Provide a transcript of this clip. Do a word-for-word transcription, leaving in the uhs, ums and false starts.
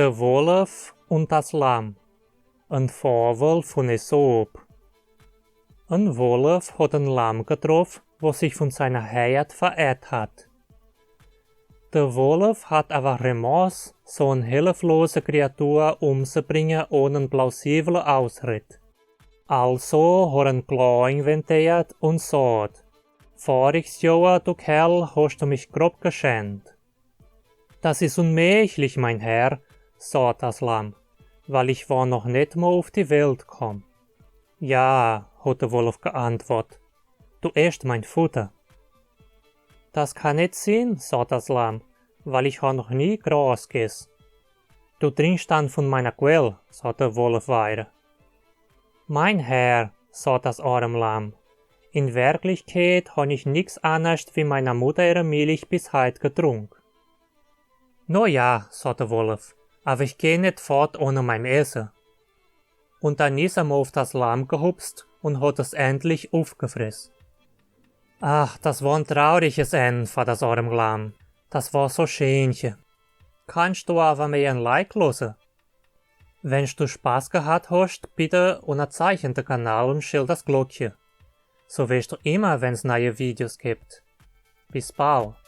De Wolf un das Lamm. En Fabel vun Aesop. En Wolf hot en Lamm getroff, wo sich vun seiner Herd verirrt hat. De Wolf hat awer Remorse, so en hilflose Kreatur umzubringe ohne en plausible Ausred. Also hot en klar inventeert un saat: „Voriges Johr, du Kerl, hast du mich grob geschändt.“ „Das is unmäglich, mein Herr“, saat das Lamm, „weil ich war noch net mo uf die Welt komm.“ „Ja“, hot de Wolf geantwort, „du esst mein Futter.“ „Das kann net sinn“, saat das Lamm, „weil ich ha noch nie Gras gess.“ „Du trinkst dann vun meiner Quell“, saat de Wolf weider. „Mein Herr“, saat das arm Lamm, „in Werklichkeit han ich nix annerscht wie meiner Mutter ihre Milch bis heit getrunk.“ „No ja“, saat de Wolf, „awer ich geh net fort ohne meim Esse.“ Un dann is er mo uf das Lamm gehupst un hot es endlich ufgefress. Ach, das war en trauriges Enn for das arm Lamm. Das war so scheenche. Kannst du awer mer en Like losse. Wenn du Spaß gehat hast, bitte unnerzeichne de Kanal un schell das Glockche. So weescht du immer, wenn's neie Videos gibt. Bis bald.